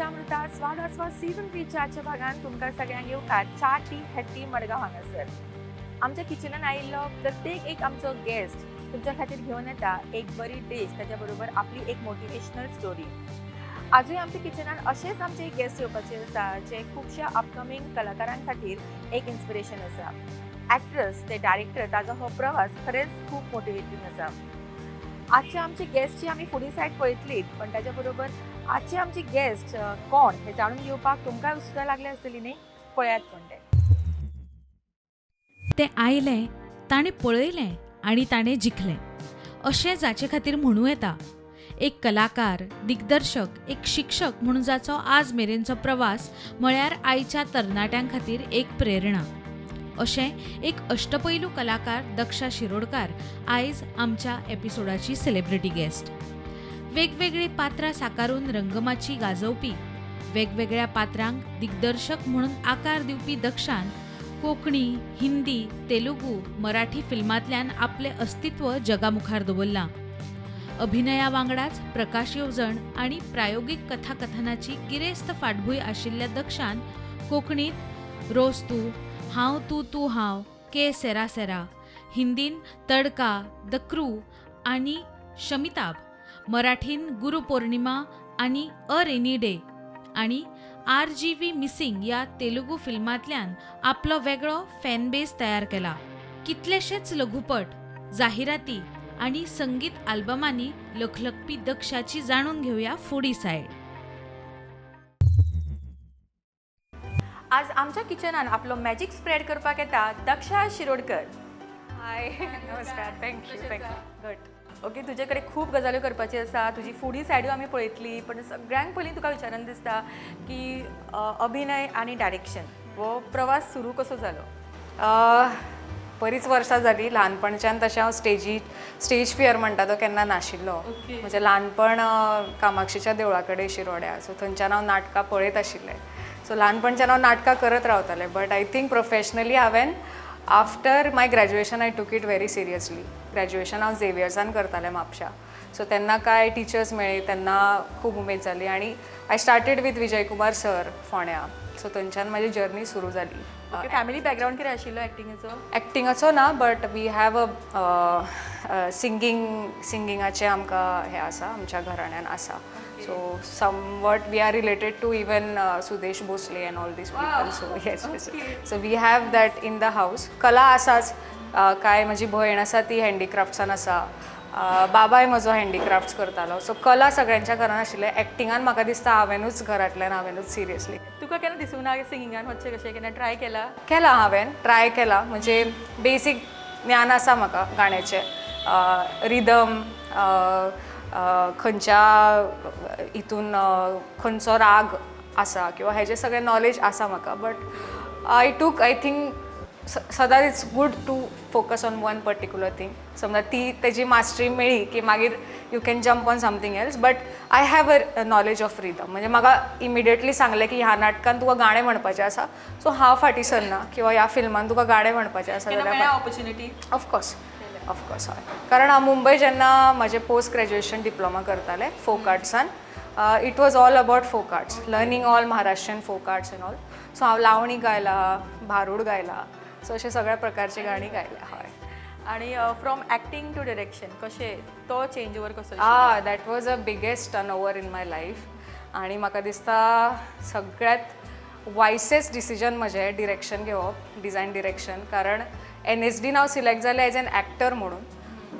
पंचामृता स्वाद आस्वाद सीझन 3च्या आजच्या भागान तुमकां सगळ्यांक येवकार चा टी हॅट्टी मडगांव हांगासर. आमच्या किचनान आयिल्लो प्रत्येक एक आमचो गेस्ट तुमच्या खातीर घेवन येता एक बरी डीश, ताच्या बरोबर आपली एक मोटिवेशनल स्टोरी. आजूय आमच्या किचनान अशेच आमचे एक गेस्ट येवपाचे आसा, जे खुबश्या अपकमींग कलाकारां खातीर एक इन्स्पिरेशन आसा. एक्ट्रस ते डायरेक्टर, ताजो हो प्रवास खरेंच खूब मोटिवेटींग आसा. आजच्या आमची गेस्टची आमी फुडें सायड पळयतलीत, पण ताच्या बरोबर आजचे आमची गेस्ट कोण हे जाणून घेवपाक तुमकां उत्सुकता लागली आसतली न्ही? पळयात कोण ते. तें आयलें, ताणें पळयलें आनी ताणें जिखलें अशें जाचे खातीर म्हणूं येता. एक कलाकार, दिग्दर्शक, एक शिक्षक म्हणून जाचो आज मेरेनचो प्रवास म्हळ्यार आयच्या तरणाट्यां खातीर एक प्रेरणा, अशें एक अष्टपैलू कलाकार दक्षा शिरोडकार आयज आमच्या एपिसोडाची सेलिब्रिटी गेस्ट. वेगवेगळीं पात्रां साकारून रंगमाची गाजोवपी, वेगवेगळ्या पात्रांक दिग्दर्शक म्हणून आकार दिवपी दक्षान कोंकणी, हिंदी, तेलुगू, मराठी फिल्मांतल्यान आपलें अस्तित्व जगा मुखार दवरलां. अभिनया वांगडाच प्रकाश येवजण आनी प्रायोगीक कथाकथनाची गिरेस्त फाटभूंय आशिल्ल्या दक्षान कोंकणीत रोज तू, हांव तूं तूं हांव, के सेरा सेरा, हिंदीन तडका, the crew आनी शमिताब, मराठीन गुरुपौर्णिमा आनी अ रेनी डे आनी आर.जी.व्ही मिसिंग ह्या तेलुगू फिल्मांतल्यान आपलो वेगळो फॅन बेस तयार केला. कितलेशेच लघुपट, जाहिराती आनी संगीत आल्बमांनी लखलखपी दक्षाची जाणून घेवया फुडी सायड. आज आमच्या किचनान आपलो मॅजीक स्प्रेड करपाक येता दक्षा शिरोडकर. हाय, नमस्कार. Thank you, thank you. Good. Okay, तुजे कडेन खूब गजाल्यो करपाची आसा. तुजी फुडी सायडूय आमी पळयतली, पण सगळ्यांक पयलीं तुका विचारन दिसता की अभिनय आनी डायरेक्शन हो प्रवास सुरू कसो जालो? बरीच वर्सां जालीं. ल्हानपणच्यान तशें हांव स्टेज फियर म्हणटा तो केन्ना नाशिल्लो. म्हजें ल्हानपण कामाक्षीच्या देवळा कडेन शिरोड्या, सो थंयच्यान हांव नाटकां पळयत आशिल्लें. सो ल्हानपणच्यान हांव नाटकां करत रावतालें, बट I think professionally हांवें after my graduation, I took it very seriously. Graduation हांव झेवियर्सान करतालें म्हापशा. सो तेन्ना कांय टिचर्स मेळ्ळी, तेन्ना खूब उमेद जाली आनी I started with Vijay Kumar sir फोंड्या. सो थंयच्यान म्हाजी जर्नी सुरू जाली. ओके, फॅमिली बॅकग्रावंड कितें आशिल्लो एक्टिंगाचो? एक्टिंगाचो ना, but we have a singing. सिंगिंगाचें आमकां हें आसा, आमच्या घराण्यान आसा. So somewhat we are related to even Sudesh Bhosle and all these people. So yes, so we have that in the house. कला आसाच. काय म्हजी भयण आसा, ती हँडिक्राफ्ट्सान आसा. बाबाय म्हजो हँडिक्राफ्ट्स करतालो. सो कला सगळ्यांच्या घरान आशिल्लें. एक्टिंगान म्हाका दिसता हांवेनूच घरांतल्यान हांवेनूच सिरियसली. तुका केन्ना दिसूंक ना सिंगिंगान वचचें कशें? केन्ना ट्राय केला? केला, हांवें ट्राय केला. म्हणजे बेसीक ज्ञान आसा म्हाका गाण्याचें, रिदम खंयच्या हितून खंयचो राग आसा किंवा हेजें सगळें नॉलेज आसा म्हाका, but I took I think सदांच it's good to focus on one particular thing. समजा ती तेजी मास्टरी मेळ्ळी की मागीर you can jump on something else, but I have a knowledge of rhythm. म्हणजे म्हाका इमिडिएटली सांगलें की ह्या नाटकान तुका गाणें म्हणपाचें आसा, सो हांव फाटीं सरना किंवा ह्या फिल्मान तुका गाणें म्हणपाचें आसा केन्ना जाल्यार मेळ्ळा opportunity? Of course, of course, हय. कारण हांव मुंबय जेन्ना म्हजें पोस्ट ग्रॅज्युएशन डिप्लोमा करतालें folk आर्ट्सान, it was all about folk arts, learning all Maharashtrian folk arts and all. So हांव लावणी गायला, भारूड गायला, सो अशे सगळ्या प्रकारची गाणी गायल्या, हय. आणि फ्रॉम ऍक्टिंग टू डिरेक्शन कशें तो चेंज ओवर कसो आशिल्लो? Ah, that was a biggest turnover in my life आणि म्हाका दिसता सगळ्यात वायसेस्ट डिसिजन म्हजें डिरेक्शन घेवप, डिझायन डिरेक्शन. कारण एन.एस.डीन हांव सिलेक्ट जालें एज एन एक्टर म्हणून,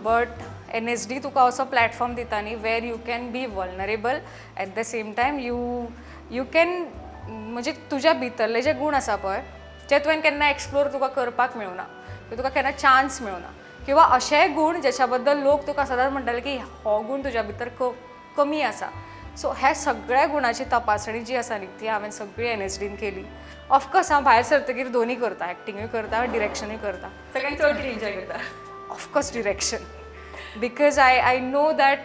बट एन.एस.डी तुका असो प्लॅटफॉर्म दिता न्ही, where you can be vulnerable, at the same time you can म्हणजे तुज्या भितरले जे गूण आसा पळय, जे तुवें केन्ना एक्सप्लोर तुका करपाक मेळुना किंवा तुका केन्ना चान्स मेळुना किंवा अशेय गूण ज्याच्या बद्दल लोक तुका सदांच म्हणटाले की हो गूण तुज्या भितर कमी आसा. सो ह्या सगळ्या गुणाची तपासणी जी आसा न्ही, ती हांवें सगळी एन.एस.डीन केली. ऑफकोर्स हांव भायर सरतकीर दोनूय करता, एक्टिंगूय करता, डिरेक्शनूय करता. सगळ्यांत चड कितें एन्जॉय करता? Of course direction, because I know that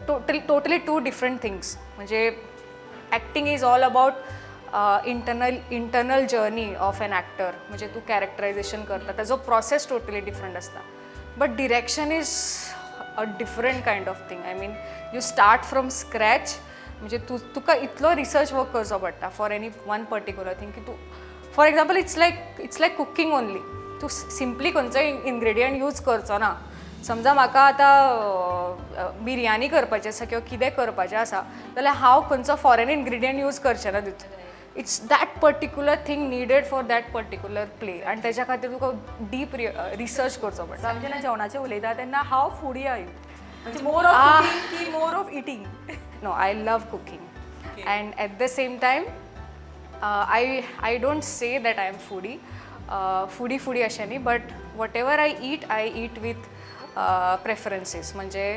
totally two different things. म्हणजे acting is all about internal journey of an actor. म्हणजे तूं कॅरेक्टरायझेशन करता, ताजो प्रोसेस टोटली डिफरंट आसता, but direction is a different kind of thing. I mean, you start from scratch. म्हणजे तूं तुका इतलो रिसर्च वर्क करचो पडटा for any one particular thing की तूं, for example, it's like cooking only. तूं सिंपली खंयचोय इनग्रेडियंट यूज करचो ना. समजा म्हाका आतां बिरयानी करपाची आसा किंवा कितें करपाचें आसा जाल्यार हांव खंयचो फॉरेन इनग्रेडियंट यूज करचें ना तितून. It's that particular thing needed for that particular play आनी तेज्या खातीर तुका डीप रिसर्च करचो पडटा. सो आमी जेन्ना जेवणाचें उलयता तेन्ना हाव फुडी are you? म्हणजे मोर ऑफ कुकींग की more of eating? No, I love cooking. And at the same time, I don't say that I am foodie. Foodie foodie अशें न्ही, but whatever I eat, I eat with preferences. म्हणजे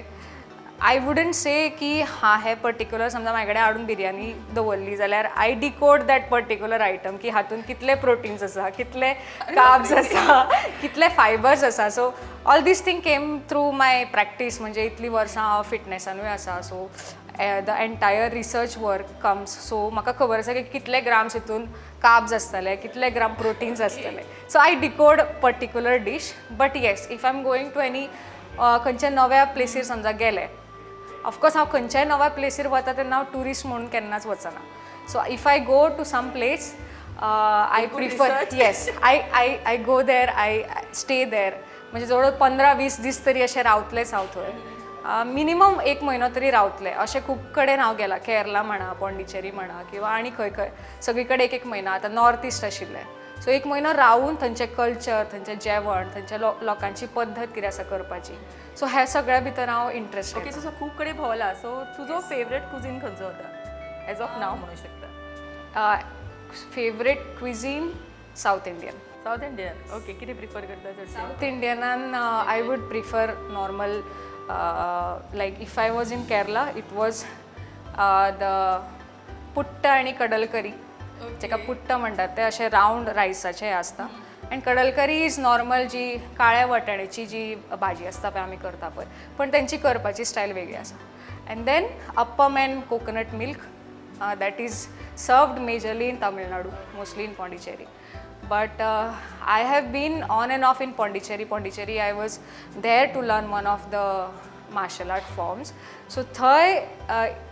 I wouldn't से की हा हे particular, समजा म्हाजे कडेन हाडून बिरयानी दवरली जाल्यार I decode that particular item की हातून कितले प्रोटीन्स आसा, कितले कार्ब्स आसा, कितले फायबर्स आसा. So all these thing came through my practice. म्हणजे इतलीं वर्सां हांव फिटनेसानूय आसा, so the entire research work comes. So म्हाका खबर आसा की कितले ग्राम्स हितून कार्ब्स आसतले, कितले ग्राम प्रोटीन्स आसतले. So I decode particular dish. But yes, if I am going to any खंयच्या नव्या प्लेसीर समजा गेले, ऑफकोर्स हांव खंयच्याय नव्या प्लेसीर वता तेन्ना हांव ट्युरिस्ट म्हणून केन्नाच वचना. So if I go to some place, I prefer, yes, I go there, I stay there. म्हणजे जवळ 15-20 दीस तरी अशें रावतलेच हांव थंय, मिनिमम एक म्हयनो तरी रावतलें. अशें खूब कडेन हांव गेलां, केरला म्हणा, पॉंडिचेरी म्हणा किंवा आनी खंय खंय, सगळी कडेन एक एक म्हयनो. आतां नॉर्थ इस्ट आशिल्लें, सो एक म्हयनो रावून थंयचें कल्चर, थंयचें जेवण, थंयच्या लोकांची पद्दत कितें आसा करपाची, सो ह्या सगळ्या भितर हांव इंट्रस्टेड. ओके, सो खूब कडेन भोंवला, सो तुजो फेवरेट कुझीन खंयचो होता, एज ऑफ नाव म्हणू शकता? Favourite cuisine, South Indian. South Indian, okay. कितें प्रिफर करता चडशें? सावथ इंडियनान I would prefer normal, like if I was in Kerala, it was the puttu आनी कडलकरी, जेका पुट्ट म्हणटात ते अशें रावंड रायसाचें हें आसता, आनी कडलकरी is normal जी काळ्या वाटाण्याची जी भाजी आसता पळय आमी करता पळय, पण तेंची करपाची स्टायल वेगळी आसा. And then appam and coconut milk, that is served majorly in Tamil Nadu, mostly in Pondicherry. But I have been on and off in Pondicherry. Pondicherry, I was there to learn one of the martial art forms. So थंय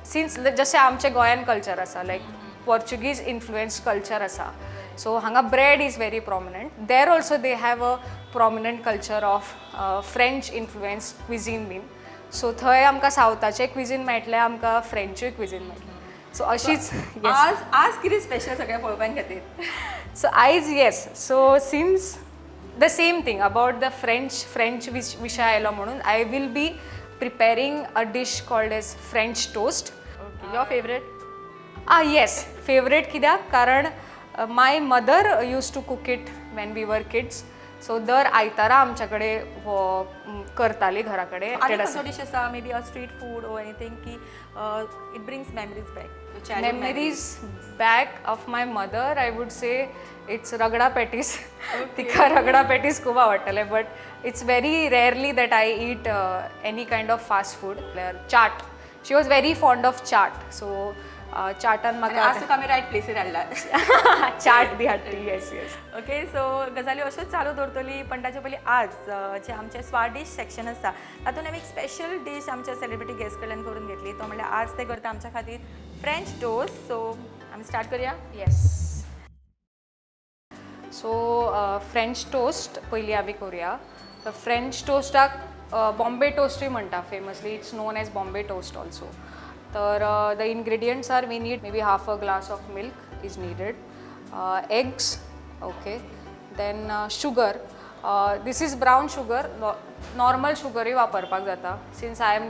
since जशें आमच्या गोंयान culture आसा, लायक Portuguese influence culture आसा, so हांगा bread is very prominent. There also they have a prominent culture of French influence cuisine been. So थंय आमकां सावथाचें cuisine मेळटलें, आमकां फ्रेंचूय क्विझीन मेळटलें. सो अशीच, येस. आज कितें स्पेशल सगळ्या पळोवपाक खातीर? So आयज, yes, so since the same thing about the French विशय आयलो म्हणून I will be preparing a dish called as French toast. Okay, your favourite? Ah yes, favourite कित्याक, कारण my mother used to cook it when we were kids. So दर आयतारा आमच्या कडेन हो करताली घरा कडेन. आनी खंयचो डीश आसा, maybe a street food or anything की it brings memories back? Memories back of my mother, I would say it's ragda patties. तिका रगडा पॅटीस खूब आवडटले, but it's very rarely that I eat any kind of fast food. Chaat, she was very fond of chaat, so चाटान म्हाका आज तुका आमी right प्लेसीर हाडला. चाट बी हाडटली, येस. Okay, so गजाली अश्योच चालू दवरतली, पण ताचे पयलीं आज जें आमचें स्वादिश्ट सेक्शन आसा तातूंत आमी एक स्पेशल डीश आमच्या सेलिब्रिटी गेस्ट कडल्यान करून घेतली. तो म्हणल्यार आज ते करता आमच्या खातीर फ्रेंच टोस्ट. सो आमी स्टार्ट करूया? येस, सो फ्रेंच टोस्ट पयलीं आमी करुया. तर फ्रेंच टोस्टाक बॉम्बे टोस्टूय म्हणटा. Famously it's known as Bombay toast also. तर the ingredients are, we need maybe half a glass of milk is needed, eggs, okay, then sugar. This is brown sugar, normal शुगरूय वापरपाक जाता. Since I am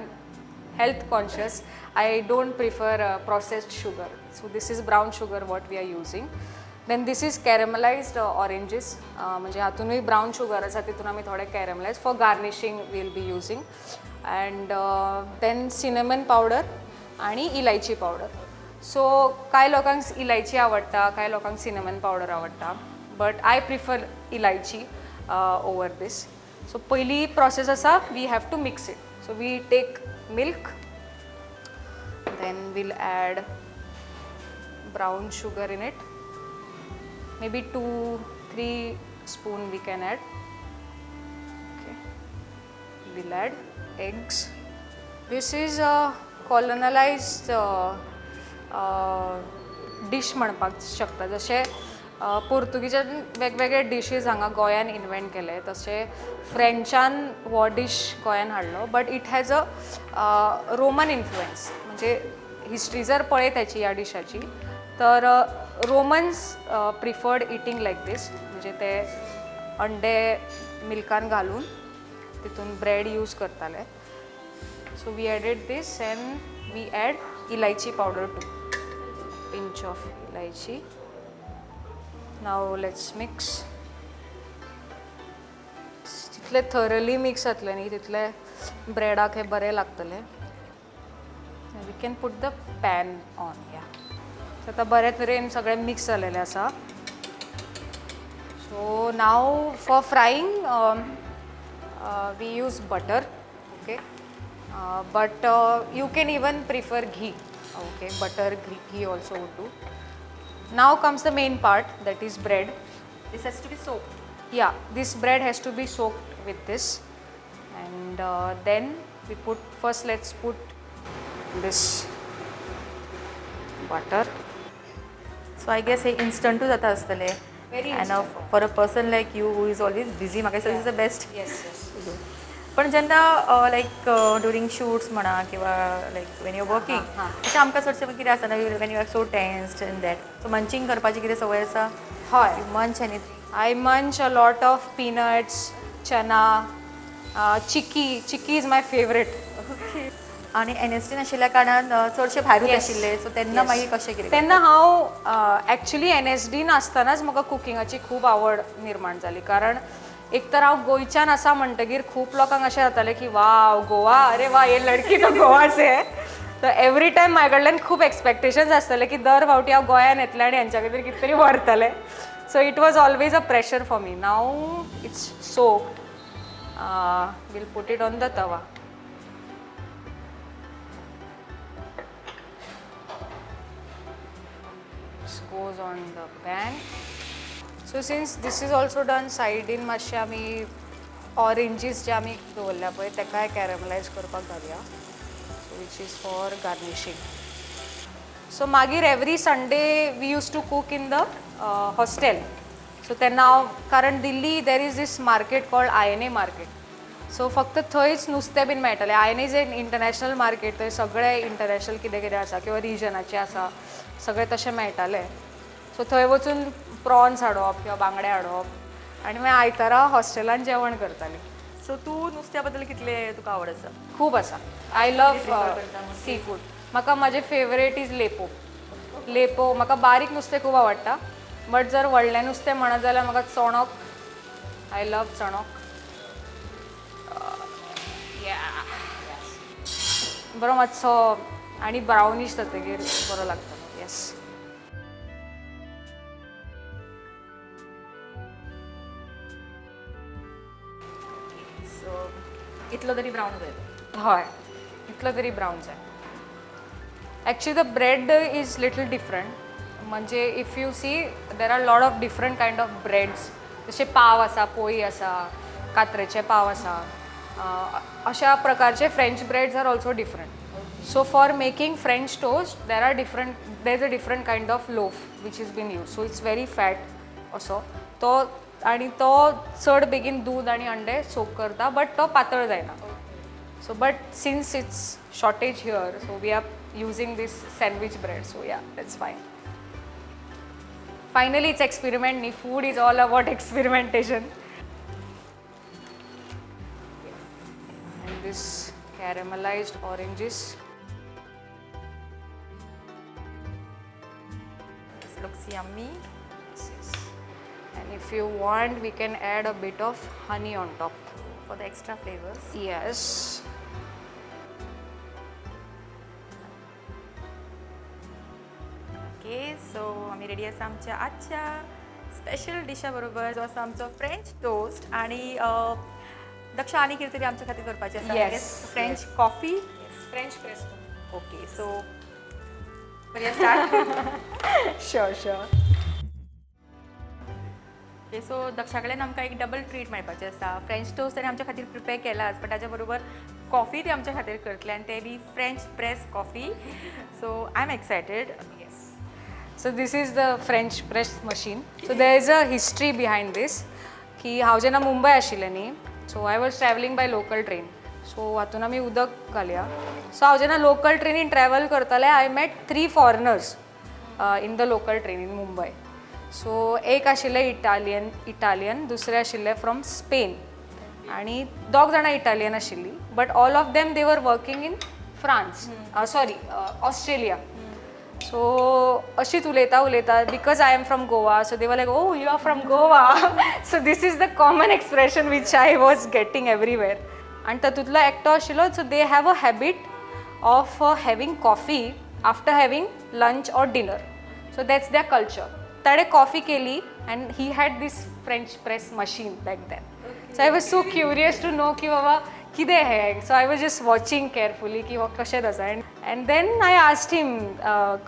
health conscious, I don't prefer processed sugar, so this is brown sugar what we are using. Then this is caramelized oranges. म्हणजे हातूनय brown sugar आसा, तितून आमी थोडे caramelize for garnishing will be using. And then cinnamon powder आणि इलायची powder. So कांय लोकांक इलायची आवडटा, कांय लोकांक सिनेमन पावडर आवडटा, बट I prefer इलायची ओवर दीस. सो पयली प्रोसेस आसा, we have to mix it. So we take milk, then we'll add brown sugar in it, maybe 2-3 spoon we can add. Okay, we'll add eggs. This is a colonized dish म्हणपाक शकता. जशें पोर्तुगीजान वेगवेगळे dishes हांगा गोंयान invent केले, तशें फ्रेंचान हो dish गोंयान हाडलो, but it has a Roman influence. म्हणजे हिस्ट्री जर पळयत त्याची ह्या डिशाची तर Romans preferred eating like this. म्हणजे ते अंडे मिल्कान घालून तितून ब्रेड यूज करताले. So we added this and we add इलायची powder too, pinch of इलायची. Now let's mix. तितले थरली मिक्स जातलें न्ही तितले ब्रेडाक हे बरें लागतलें. We can put the pan on. Yeah, so आतां बरे तरेन सगळें मिक्स जालेलें आसा. So now for frying we use butter, okay, but you can even prefer ghee, okay. Butter, ghee also would do. Now comes the main part, that is bread. This has to be soaked. Yeah, this bread has to be soaked with this, and then we put, first let's put this butter. So I guess हे इन्स्टंटूच जाता आसतलें. Very. And for a person like you who is always busy, म्हाका दिसता is the best. Yes. पण जेन्ना लायक during shoots म्हणा किंवा लायक when you working, अशें आमकां चडशें कितें आसता ना, when you are so tensed and that, so munching करपाची कितें संवय आसा? हय. You munch anything? I munch a lot of peanuts, chana, chikki. Chikki is my favorite. आनी एन एस टी नाशिल्ल्या कारणान चडशे भायरूच आशिल्ले, सो तेन्ना मागीर कशें कितें? तेन्ना हांव एक्चुली एन एस डीन आसतनाच म्हाका कुकिंगाची खूब आवड निर्माण जाली, कारण एक तर हांव गोंयच्यान आसा म्हणटगीर खूब लोकांक अशें जातालें की वाव गोवा, अरे वा, ये लडकी तो गोवा से है. तर एवरी टायम म्हाजे कडल्यान खूब एक्सपेक्टेशन्स आसताले की दर फावटी हांव गोंयान येतलें आनी हेंच्या खातीर कितें तरी व्हरतलें. So it was always a pressure for me. Now it's soaked, we'll put it on the tawa. This goes on the pan. So since this is also done, सायडीन मातशें आमी ऑरेंजीस जे आमी दवरल्या पळय तेकाय कॅरमलायज करपाक घालया, so which is for garnishing. So मागीर every Sunday we used to cook in the hostel. So तेन्ना हांव, कारण दिल्ली there is this market called INA market, so फक्त थंयच नुस्तें बीन मेळटालें. INA is an international market, थंय सगळें इंटरनॅशनल कितें कितें आसा किंवा रिजनाचें आसा सगळें तशें मेळटालें. सो थंय वचून प्रॉन्स हाडप किंवा बांगडे हाडप आनी मागीर आयतारा हॉस्टेलान जेवण करतालीं. सो तूं नुस्त्या बद्दल कितलें तुका आवड आसा? खूब आसा. I love sea food. म्हाका म्हाजें फेवरेट is Lepo. Lepo म्हाका बारीक नुस्तें खूब आवडटा, बट जर व्हडलें नुस्तें म्हणत जाल्यार म्हाका चणक, I love चणक. बरो मातसो आनी ब्रावनीश जातकीर बरो लागता. येस. सो इतलो तरी ब्रावन जाय. हय, इतलो तरी ब्रावन जाय. Actually the bread is little different. म्हणजे if you see, there are lot of different kind of breads. जशे पाव आसा, पोळी आसा, कात्रेचे पाव आसा, अशा प्रकारचे French breads are also different. So for making French toast there is a different kind of loaf which is been use. So it's very fat असो तो, आनी तो चड बेगीन दूद आनी अंडे सोक करता, बट तो पातळ जायना. So, but since it's shortage here, so we are using this sandwich bread. So yeah, that's fine. Finally, it's experiment. Ni food is all about experimentation. And this caramelized oranges. This looks yummy. Yes. And if you want, we can add a bit of honey on top. For the extra flavors. Yes. Okay, so आमी ready आसा आमच्या आजच्या special Disha बरोबर, जो आसा आमचो French toast. आनी दक्षा, आनी कितें तरी आमच्या खातीर करपाचें आसा? Yes. French coffee. Yes. French presto. Okay, so करूया start. Sure. Okay, so Daksha कडेन आमकां एक डबल ट्रीट मेळपाचें आसा. फ्रेंच टोस्ट ताणें आमच्या खातीर प्रिपेर केलाच, बट ताच्या बरोबर कॉफी ती आमच्या खातीर करतले आनी ते बी French press coffee. So I am excited. Yes. So this is the French press machine. So there is a history behind this की हांव जेन्ना मुंबय आशिल्लें न्ही, so I was travelling by local train. So हातून आमी उदक घालया. सो हांव जेन्ना लोकल ट्रेनीन ट्रॅवल करतालें, I met three foreigners in the local train in Mumbai. So एक आशिल्लें इटालियन इटालियन, दुसरें आशिल्लें फ्रॉम स्पेन आनी दोग जाणां इटालियन आशिल्लीं, but all of them, they were working in France, sorry, Australia. So अशीच उलयता उलयता, because I am from Goa, so they were like, "Oh, you are from Goa." So this is the common expression which I was getting everywhere. आनी तातूंतलो एकटो आशिल्लो, so they have a habit of having coffee after having lunch or dinner. So that's their culture. ताणें coffee केली and he had this French press machine back then. So I was so curious to know की बाबा कितें हें. So I was just watching carefully की हो कशें आसा, and then I asked him,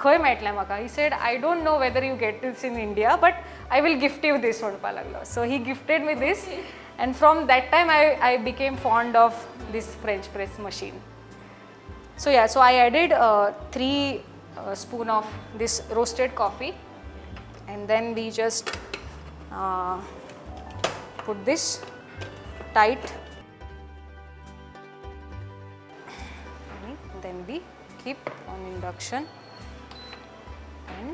खंय मेळटलें म्हाका? He said, "I don't know whether you get this in India, but I will gift you this," म्हणपा लागलो. So he gifted me this, and from that time I became fond of this French press machine. So yeah, so I added 3 spoon of this roasted coffee, and then we just put this tight. And then we keep on induction and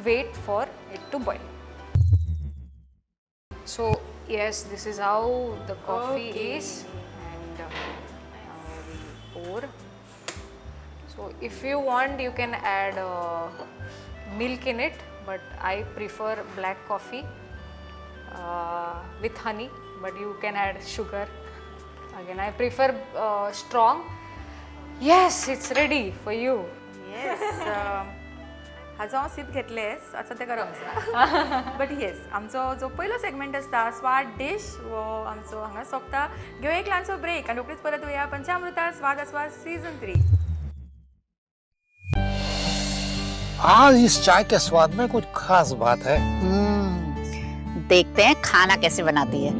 wait for it to boil. So yes, this is how the coffee is, and now we pour. So if you want, you can add milk in it, but I prefer black coffee with honey, but you can add sugar. Again, I prefer strong. Yes, it's ready for you. Yes, हाजो हांव सीप घेतलें, आतां तें गरम आसा. But येस, आमचो जो पयलो सेगमेंट आसता स्वाद डीश हो आमचो हांगा सोंपता. घेवया एक ल्हानसो ब्रेक आनी रोखडीच परत येवया पंचामृता स्वाद आस्वाद सीझन 3. आज इस चाय के स्वाद में कुछ खास बात है। देखते हैं खाना कैसे बनाती है।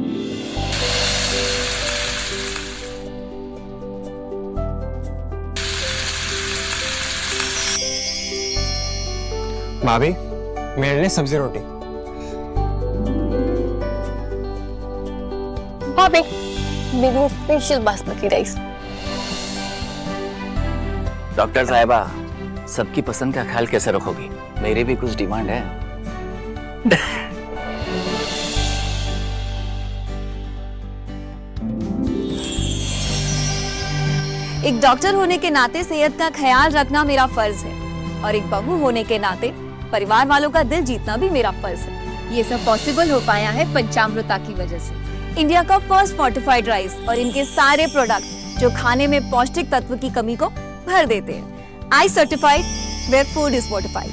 भाभी, मेरे लिए सब्जी रोटी। भाभी, मेरे स्पेशल बासमती राइस। डॉक्टर साहिबा, सबकी पसंद का ख्याल कैसे रखोगी? मेरी भी कुछ डिमांड है। एक डॉक्टर होने के नाते सेहत का ख्याल रखना मेरा फर्ज है और एक बहू होने के नाते परिवार वालों का दिल जीतना भी मेरा फर्ज है। ये सब पॉसिबल हो पाया है पंचामृता की वजह से। इंडिया का फर्स्ट फोर्टिफाइड राइस और इनके सारे प्रोडक्ट जो खाने में पौष्टिक तत्व की कमी को भर देते हैं। I certified, where food is fortified.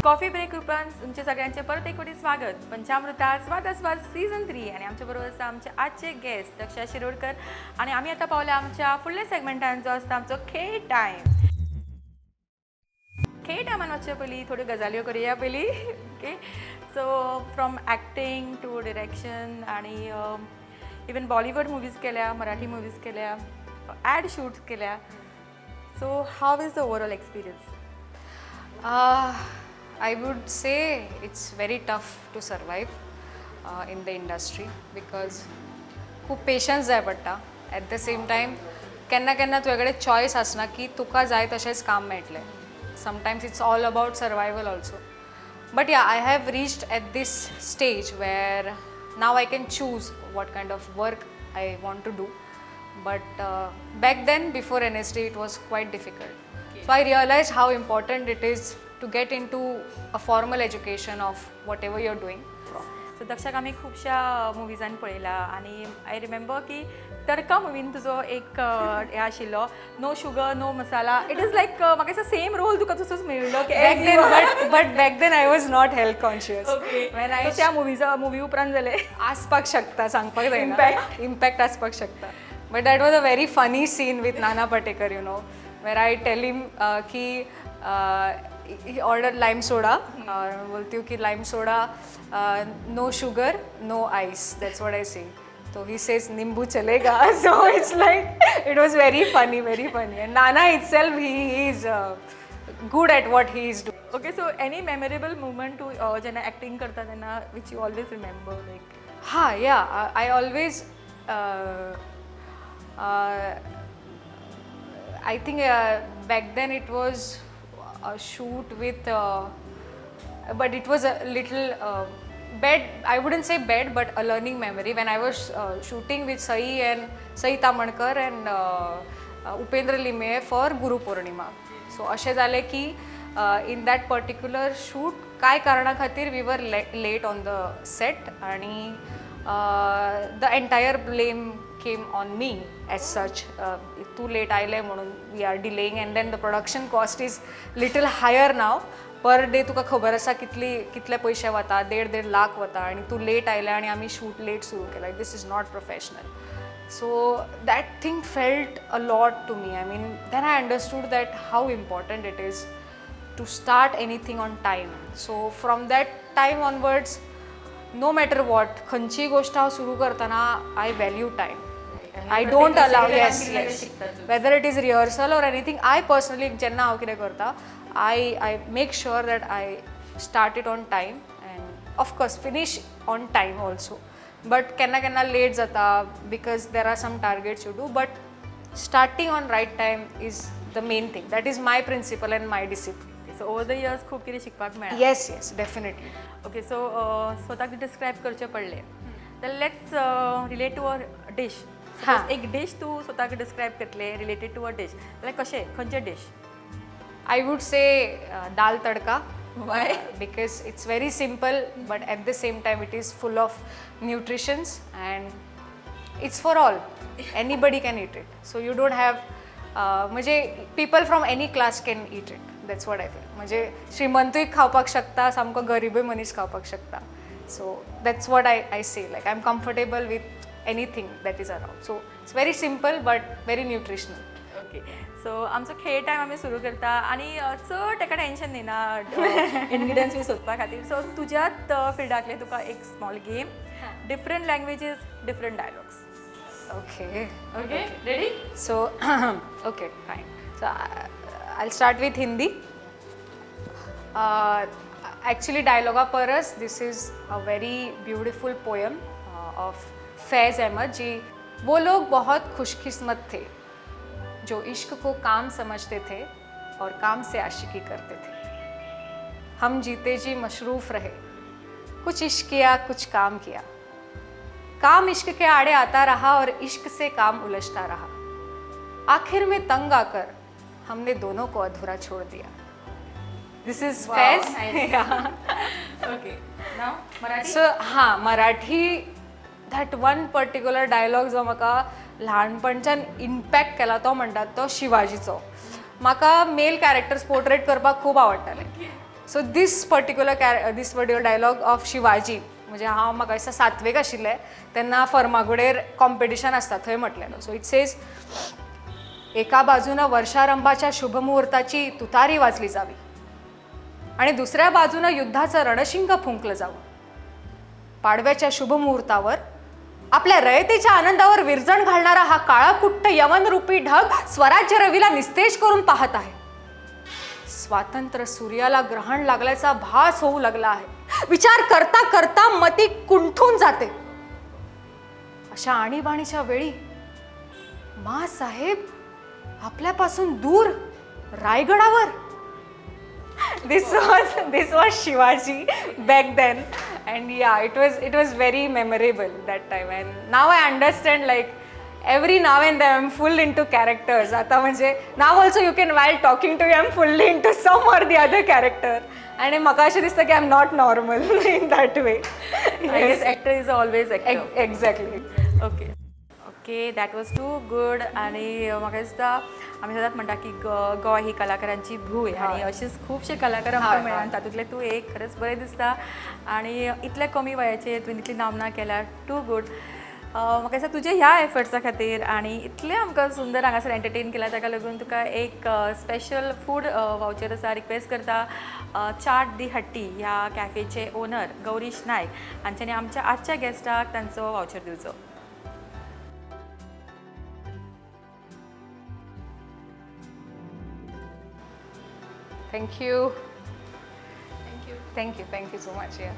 Coffee break उपरांत तुमचे सगळ्यांचे परत एक फावटी स्वागत पंचामृता स्वाद आस्वाद सीझन 3 आणि आमच्या बरोबर आसा आमचे आजचे गेस्ट दक्षा शिरोडकर आणि आमी आतां पावल्या आमच्या फुडल्या सेगमेंटान जो आसता आमचो खेळ टायम. खेळ टायमान वचचे पयलीं थोड्यो गजाल्यो करुया पयलीं. Okay, so from acting to direction आणि इवन बॉलिवूड मुवीज केल्या, मराठी मुवीज केल्या, ॲड शूट केल्या, so how is the overall experience? I would say it's very tough to survive in the industry because खूब पेशन्स जाय पडटा. एट the same time, केन्ना केन्ना तुजे कडेन चॉयस आसना की तुका जाय तशेंच काम मेळटलें. Sometimes it's all about survival also. But yeah, I have reached at this stage where now I can choose what kind of work I want to do. But back then, before NSD, it was quite difficult. So I realized how important it is to get into a formal education of whatever you're doing. So दक्षाक आमी खुबश्या मुवीजान पळयला आनी I remember की तडका मुवीन तुजो एक हें आशिल्लो, no sugar, no masala. It is like म्हाका दिसता सेम रोल तुका तसोच मेळिल्लो की Back then, but back then I was not health conscious. When I So त्या मुवीजा मुवी उपरांत जालें. आसपाक शकता, सांगपाक जायना. Impact. Impact आसपाक शकता, but that was a very funny scene with Nana Patekar where I tell him की ऑर्डर लाइम सोडा, बोलती हूँ कि lime soda, no sugar, no ice. That's what I say. तो he says निंबू चलेगा. So it's like it was very funny, very funny. And Nana itself, he is good at what he is do. Okay, so any memorable moment तूं जेन्ना acting करता तेन्ना which you always remember, like? हा, yeah, I always, I think back then it was a shoot with, but it was a little bad, I wouldn't say bad, but a learning memory when I was shooting with Sai and Sai Tamhankar and Upendra Limaye for Guru Purnima. So अशें जालें की in that particular shoot कांय कारणा खातीर we were late on the set आणि the entire blame came on me as such. तूं late आयलें म्हणून we are delaying, and then the production cost is little higher now. Per day तुका खबर आसा कितली कितले पयशे वता, देड देड लाख वता आनी तूं लेट आयलें आनी आमी शूट लेट सुरू केला. This is not professional. So that thing felt a lot to me. I mean, then I understood that how important it is to start anything on time. So from that time onwards, no matter what, खंयचीय गोश्ट हांव सुरू करतना I value time. I don't allow, yes, whether it is rehearsal or anything. I personally जेन्ना हांव कितें करता, I make sure that I start it on time and of course finish on time also. But केन्ना केन्ना late जाता because there are some targets you do, but starting on right time is the main thing. That is my principle and my discipline. So over the years खूब कितें शिकपाक मेळ्ळां. Yes, definitely. Okay, so स्वताक describe करचें पडलें तर let's relate to a dish. हा. एक डीश तूं स्वताक डिस्क्रायब करतलें रिलेटेड टू अ डीश जाल्यार कशें, खंयचें dish? I would say dal tadka. Why? Because it's very simple, but at the same time it is full of nutritions and it's for all. Anybody can eat it. So you don't have, म्हणजे people from any class can eat it. That's what I feel. म्हणजे श्रीमंतूय खावपाक शकता, सामको गरीबूय मनीस खावपाक शकता. So that's what I say. Like, I am comfortable with anything that is around. So it's very simple but very nutritional. Okay, so आमचो खेळ time आमी सुरू करता आनी चड ताका टेंशन दिना इनग्रिडियंट्स बी सोदपा खातीर. सो तुज्याच फिल्डांतले तुका एक small game, different languages, different dialogues. Okay. Okay, ready? So, okay, fine. So, I'll start with Hindi. Actually, dialogue परस this is a very beautiful poem of Faiz Ahmad ji. वो लोग बहुत खुशकिस्मत थे जो इश्क को काम समझते थे और काम से आशिकी करते थे. हम जीते जी मशरूफ़ रहे, कुछ इश्क किया, कुछ काम किया. काम इश्क के आड़े आता रहा और इश्क से काम उलझता रहा. आखिर में तंग आकर हमने दोनों को अधूरा छोड़ दिया. This is Faiz. Okay, now Marathi. So हां, Marathi. That one particular dialogue जो म्हाका ल्हानपणच्यान इम्पॅक्ट केला तो म्हणटात तो शिवाजीचो. म्हाका मेल कॅरेक्टर्स पोर्ट्रेट करपाक खूब आवडटाले. So this particular dialogue of Shivaji, म्हणजे हांव म्हाका दिसता सातवेक आशिल्लें तेन्ना फर्मागुडेर कॉम्पिटिशन आसता थंय म्हटलेलो. सो it says, एका बाजूनं वर्षारंभाच्या शुभमुहूर्ताची तुतारी वाजली जावी आणि दुसऱ्या बाजूनं युद्धाचं रणशिंग फुंकलं जावं. पाडव्याच्या शुभमुहूर्तावर आपल्या रयतेच्या आनंदावर विरजण घालणारा हा काळाकुट्ट यवनरूपी ढग स्वराज्य रवीला निस्तेज करून पाहत आहे. स्वातंत्र्य सूर्याला ग्रहण लागल्याचा भास होऊ लागला आहे. विचार करता करता मती कुंठून जाते. अशा आणीबाणीच्या वेळी मा साहेब आपल्यापासून दूर रायगडावर. This was Shivaji back then, and yeah, it was very memorable that time. And now I understand, like, every now and then I'm full into characters. आता म्हणजे now also you can, while talking to you, I'm fully into some or the other character आणि म्हाका अशें दिसता की I am not normal in that way. I guess actor is always actor. Exactly. Okay, that was too good. आणि म्हाका दिसता आमी सदांच म्हणटा की गोंय ही कलाकारांची भूंय आणि अशेच खुबशे कलाकार आमकां मेळ्ळा आनी तातूंतले तूं एक. खरेंच बरें दिसता आणि इतल्या कमी वयाचेर तुवें इतली नामना केल्या. Too good. म्हाका दिसता तुजे ह्या एफर्ट्सा खातीर आनी इतलें आमकां सुंदर हांगासर एंटरटेन केला ताका लागून तुका एक स्पेशल फूड वावचर आसा. रिक्वेस्ट करता चाट दी हट्टी ह्या कॅफेचे ओनर गौरीश नायक हांच्यांनी आमच्या आजच्या गेस्टाक तांचो वावचर दिवचो. Thank you, thank you, thank you, thank you so much. Yeah.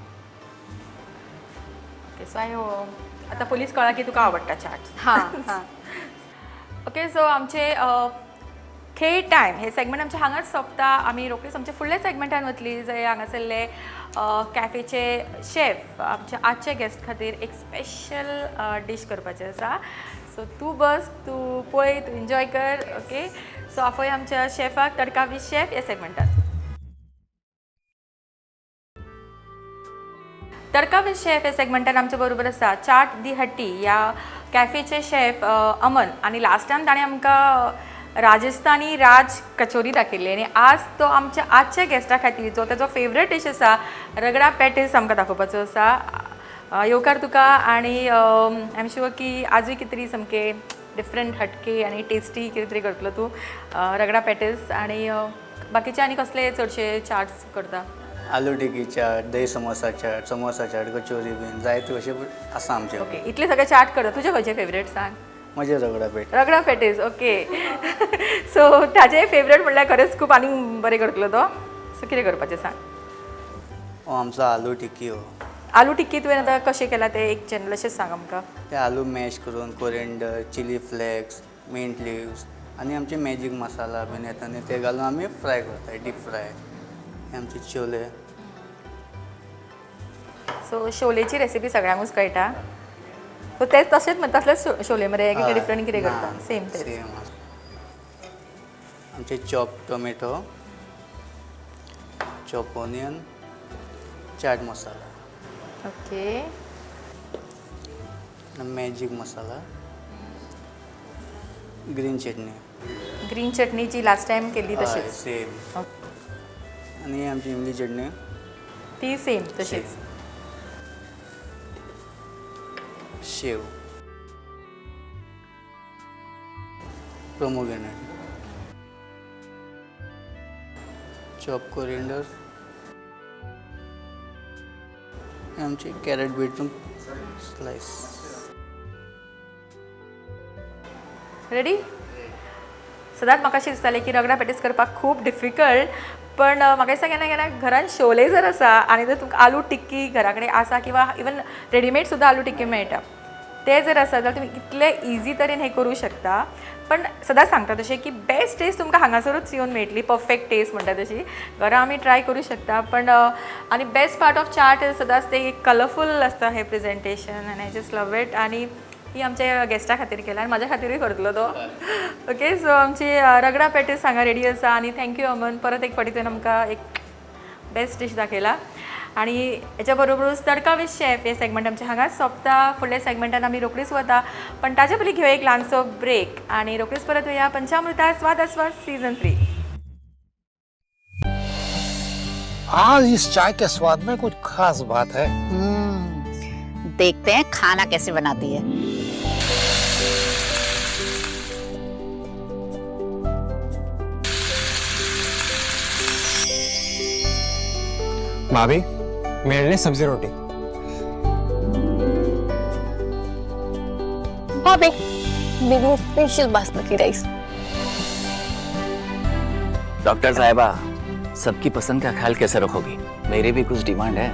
Okay, so I आतां पयलींच कळ्ळां की तुका आवडटा चाट. हां हां. ओके, सो आमचे खेळ टायम हे सेगमेंट आमचे हांगाच सोंपता. आमी रोखडीच आमच्या फुडल्या सेगमेंटान वतली, जंय हांगासरले कॅफेचे शेफ आमच्या आजच्या गेस्ट खातीर एक स्पेशल डीश करपाचे आसा. सो तूं बस, तूं पळय, तूं एन्जॉय कर. ओके, सो आफय आमच्या शेफाक तडका वीथ शेफ ह्या सेगमेंटात. तडका विथ शेफ ह्या सेगमेंटान आमच्या बरोबर आसा चाट दी हट्टी ह्या कॅफेचे शेफ अमन. आनी लास्ट टायम ताणें आमकां राजस्थानी राज कचोरी दाखयल्ली आनी आज तो आमच्या आजच्या गेस्टा खातीर जो ताजो फेवरेट डीश आसा, रगडा पॅटीस, आमकां दाखोवपाचो आसा. येवकार तुका आनी I am sure की आजूय कितें तरी सामकें डिफरंट, हटके आनी टेस्टी कितें तरी करतलो तूं. रगडा पॅटीस आनी बाकीचे आनी कसले चडशे चाट्स करता? आलू टिकी चाट, दही समोसा चाट, समोसा चाट, कचोरी बीन जायते अशे आसा आमचे. ओके, इतले सगळे चाट करता, तुजे खंयचे फेवरेट सांग. म्हजे रगडा पेट. रगडा पॅटीस. ओके, सो ताजे फेवरेट म्हणल्यार खरेंच खूब आनी बरें करतलो तो. सो कितें करपाचें सांग. हो आमचो आलू टिकी हो. आलू टिक्की तुवें आतां कशें केलां तें एक जनरल अशेंच सांग आमकां. ते आलू मॅश करून coriander, chilli flakes, mint leaves आनी आमचे मॅजीक मसाला बीन येता न्ही, ते घालून आमी फ्राय करता, डीप फ्राय. हे आमचे चोले. सो शोलेची रेसिपी सगळ्यांकूच कळटा. सो तेच तशेंच म्हणटा, तसलेच शोले मरे की डिफरंट कितें करता? सेम तेच? सेम. आमचे chop tomato, chop onion, chaat masala. Magic masala, green चटणी. ग्रीन चटणी जी लास्ट टायम केल्ली तशीच? सेम. आनी आमची इमली चटणी. ती सेम तशीच. शेव, पोमोग्रेनेट, चॉप कोरिएंडर, आमची कॅरेट बीटरूट स्लायस. रेडी. सदांच म्हाका अशें दिसतालें की रगडा पॅटीस करपाक खूब डिफिकल्ट, पण म्हाका दिसता केन्ना केन्ना घरान शोले जर आसा आनी जर तुमकां आलू टिक्की घरा कडेन आसा किंवा इवन रेडीमेड सुद्दां आलू टिक्की मेळटा, ते जर आसा जाल्यार तुमी इतले इजी तरेन हें करूं शकता. पण सदांच सांगता तशें की बेस्ट टेस्ट तुमकां हांगासरूच येवन मेळटली, परफेक्ट टेस्ट म्हणटा तशी. घरा आमी ट्राय करूं शकता, पण आनी बेस्ट पार्ट ऑफ चाट सदांच ते कलरफूल आसता हें प्रेजेंटेशन आनी I just love it. आनी ही आमच्या गेस्टा खातीर केला आनी म्हाज्या खातीरूय करतलो तो. ओके, सो आमची रगडा पॅटीस हांगा रेडी आसा आनी thank you अमन, परत एक फावटी तुवें आमकां एक बेस्ट डीश दाखयला. आनी हेच्या बरोबरूच तडका विथ शेफ हे सेगमेंट आमचें हांगाच सोंपता. फुडल्या सेगमेंटान आमी रोखडीच वता, पण ताजे पयलीं घेवया एक ल्हानसो ब्रेक आनी रोखडीच परत येया पंचामृता स्वाद आस्वाद सीझन 3. आज इस चाय के स्वाद में कुछ खास बात है. देखते हैं खाना कैसे बनाती है. भाभी, मेरे लिए सब्जी रोटी. भाभी, मेरे स्पेशल बासमती राइस. डॉक्टर साहिबा, सबकी पसंद का ख्याल कैसे रखोगी? मेरी भी कुछ डिमांड है.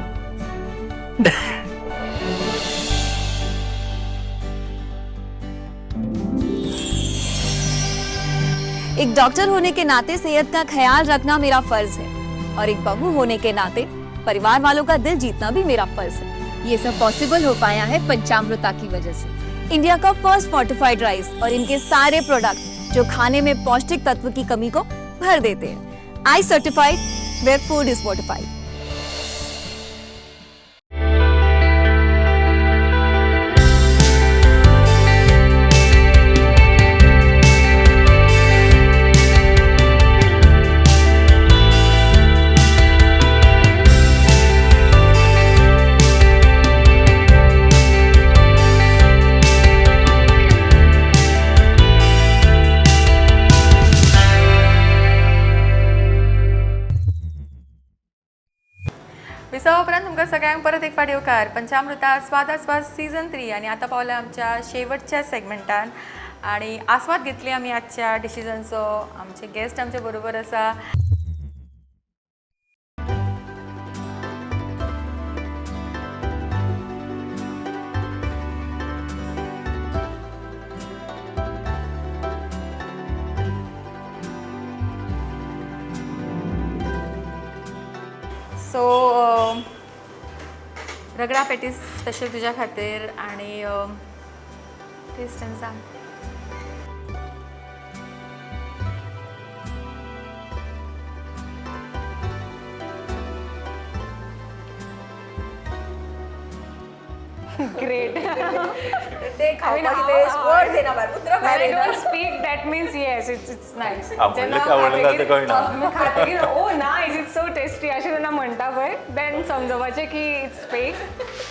एक डॉक्टर होने के नाते सेहत का ख्याल रखना मेरा फर्ज है और एक बहू होने के नाते परिवार वालों का दिल जीतना भी मेरा फर्ज है. ये सब पॉसिबल हो पाया है पंचामृता की वजह से. इंडिया का फर्स्ट फोर्टिफाइड राइस और इनके सारे प्रोडक्ट जो खाने में पौष्टिक तत्व की कमी को भर देते हैं. I certified, where food is fortified. विसवा उपरांत तुमकां सगळ्यांक परत एक फावट येवकार पंचामृता स्वाद आस्वाद सीझन 3. आनी आतां पावल्या आमच्या शेवटच्या सेगमेंटान आनी आस्वाद घेतली आमी आजच्या डिशिजांचो. आमचे गेस्ट आमचे बरोबर आसा. रगडा पॅटीस स्पेशल तुज्या खातीर आनी टेस्ट आनी सांग. ग्रेट. ते खावपाक वर्ड्स येना भायर, उतरां भायर I येना. Don't speak, that means yes, it's nice. आवडलें की आवडलें ना तें कळना. खातकीर, "Oh nice, it's so tasty," अशें जेन्ना म्हणटा पळय, देन समजपाचें की it's fake.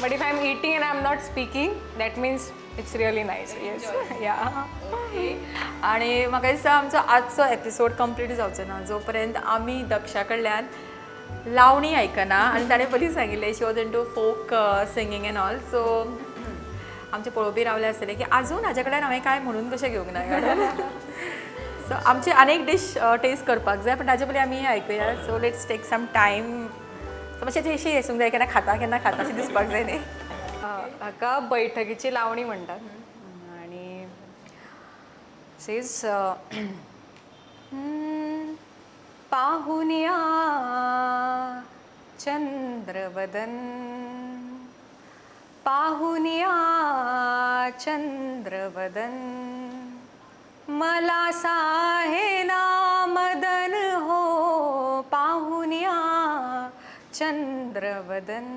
But if I am eating and I am not speaking, that means it's really nice. Yes, yeah. आणि म्हाका दिसता आमचो आजचो एपिसोड कंप्लीट जावचो ना जो पर्यंत आमी दक्षा कडल्यान लावणी आयकना. आनी ताणें पयलीं सांगिल्लें, she was into folk singing and all, so आमचे पळोवपी रावले आसतले की आजून हाज्या कडल्यान हांवें कांय म्हणून कशें घेवंक ना. सो आमची आनीक डीश टेस्ट करपाक जाय, पण ताजे पयलीं आमी आयकुया. So let's take some time. So मातशें अशें आसूंक जाय, केन्ना खाता केन्ना खाता अशें दिसपाक जाय न्ही. हाका बैठकीची लावणी म्हणटात आणि सेज, पाहुनिया चंद्रवदन, पाहुनिया चंद्रवदन, मला साहेना मदन हो, पाहुनिया चंद्रवदन,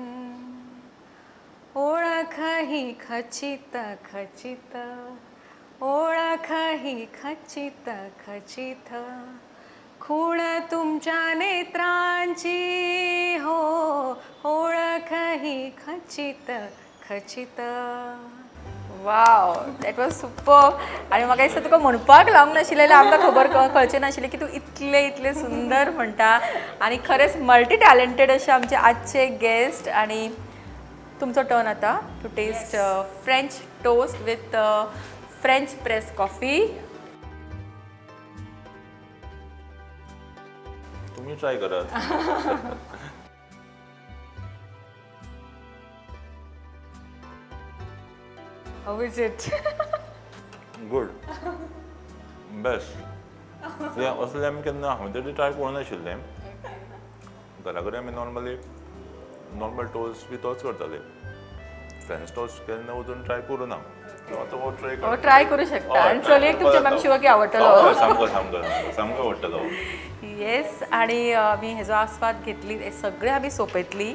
ओळख ही खचित खचित, ओळख ही खचित खचित, खूण तुमच्या नेत्रांची हो, ओळख ही खचित खचित. Wow, that was super. आनी म्हाका दिसता तुका म्हणपाक लावंक नाशिल्लें जाल्यार आमकां खबर कळचें नाशिल्लें की तूं इतलें इतलें सुंदर म्हणटा. आनी खरेंच मल्टी टॅलंटेड अशे आमचे आजचे गेस्ट. आनी तुमचो टर्न आतां to taste French toast with French press coffee. तुम्ही ट्राय करात. How is it? Good, best. असलें आमी केन्ना, हांवें तरी ट्राय करूं नाशिल्लें. घरा कडेन आमी नॉर्मली नॉर्मल टोस्ट बी तोच करताले. फ्रेंच टोस्ट केन्ना वचून ट्राय करूं ना. सो आतां हो ट्राय हो, ट्राय करूं शकता. आनी चलयेक तुमच्या मॅम शुअर की आवडटलो. सामको सामको सामको सामको आवडटलो. येस, आणि आमी हेजो आस्वाद घेतली, हे सगळे आमी सोंपयतली.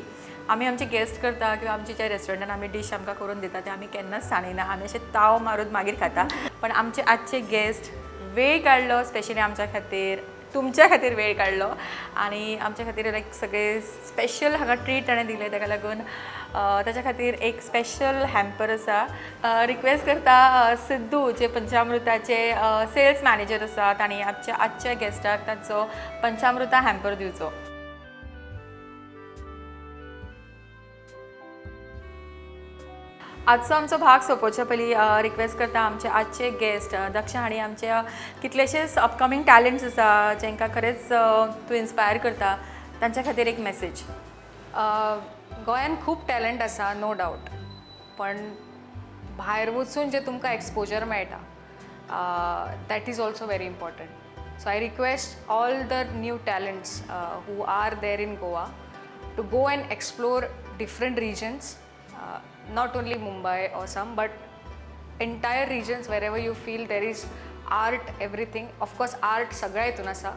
आमी आमचे गेस्ट करता किंवा आमच्या ज्या रेस्टॉरंटान आमी डीश आमकां करून दिता ते आमी केन्नाच सांडिना. आमी अशे ताव मारून मागीर खाता. पण आमचे आजचे गेस्ट वेळ काडलो स्पेशली आमच्या खातीर, तुमच्या खातीर वेळ काडलो आनी आमच्या खातीर लायक सगळे स्पेशल हांगा ट्रीट ताणें दिलें. ताका लागून ताच्या खातीर एक स्पेशल हॅम्पर आसा. रिक्वेस्ट करता सिद्धू, जे पंचामृताचे सेल्स मॅनेजर आसा, तांणी आमच्या आजच्या गेस्टाक तांचो पंचामृता हॅम्पर दिवचो. आजचो आमचो भाग सोंपोवच्या पयलीं रिक्वेस्ट करता आमचे आजचे गेस्ट दक्षा हांणी आमचे कितलेशेच अपकमींग टॅलंट्स आसा जांकां खरेंच तूं इन्स्पायर करता, तांच्या खातीर एक मॅसेज. गोंयान खूब टॅलंट आसा, नो डावट, पण भायर वचून जें तुमकां एक्सपोजर मेळटा, that is also very important. So I request all the new talents who are there in Goa to go and explore different regions, not only Mumbai or some, but entire regions, wherever you feel there is art, everything. Of course, art सगळ्या हितून आसा,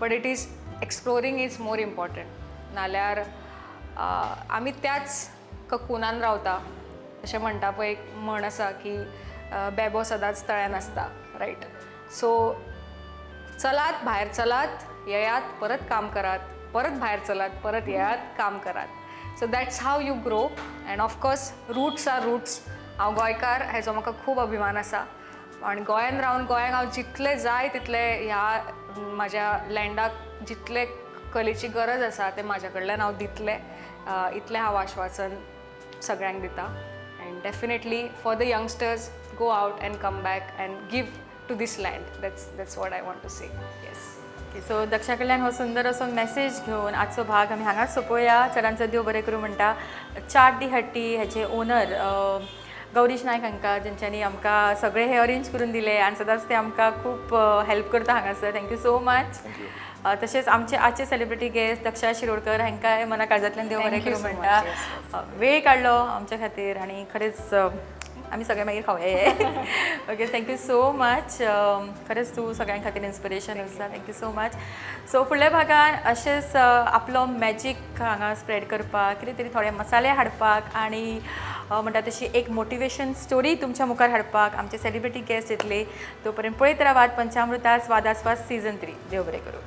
but it is exploring is more important. नाल्यार आमी त्याच ककुनान रावता. अशें म्हणटा पळय, एक म्हण आसा की बेबो सदांच तळ्यान आसता, रायट? सो चलात, भायर चलात, येयात, परत काम करात, परत भायर चलात, परत येयात, काम करात. So that's how you grow. And of course, roots are roots. हांव गोंयकार हेजो म्हाका खूब अभिमान आसा आनी गोंयान रावन गोंयाक हांव जितलें जाय तितलें, ह्या म्हाज्या लँडाक जितलें कलेची गरज आसा तें म्हाज्या कडल्यान हांव दितलें, इतलें हांव आश्वासन सगळ्यांक दिता. And definitely for the youngsters, go out and come back and give to this land. That's what I want to say, yes. So Daksha कडल्यान हो सुंदर असो मॅसेज घेवन आजचो भाग आमी हांगाच सोंपोवया. चडांत चड देव बरें करूं म्हणटा चाट दी हट्टी हेचे ओनर गौरीश नायक हांकां, जेंच्यांनी आमकां सगळें हें अरेंज करून दिलें आनी सदांच ते आमकां खूब हेल्प करता हांगासर. Thank you so much. Thank you. तशेंच आमचे आजचे सेलिब्रिटी गेस्ट दक्षा शिरोडकर हांकांय मना काळजांतल्यान देव बरें Thank you करूं so much. म्हणटा. Yes, वेळ काडलो आमच्या खातीर आनी खरेंच आमी सगळे मागीर खावया. Okay, thank you so much. खरेंच तूं सगळ्यां खातीर इन्स्पिरेशन आसा. Thank you so much. So फुडल्या भागान अशेंच आपलो मॅजीक हांगा स्प्रेड करपाक, कितें तरी थोडे मसाले हाडपाक आनी म्हणटा तशी एक मोटिवेशन स्टोरी तुमच्या मुखार हाडपाक आमचे सेलिब्रिटी गेस्ट येतले. तो पर्यंत पळयत रावात पंचामृता स्वादास्वाद सीझन 3. देव बरें करूं.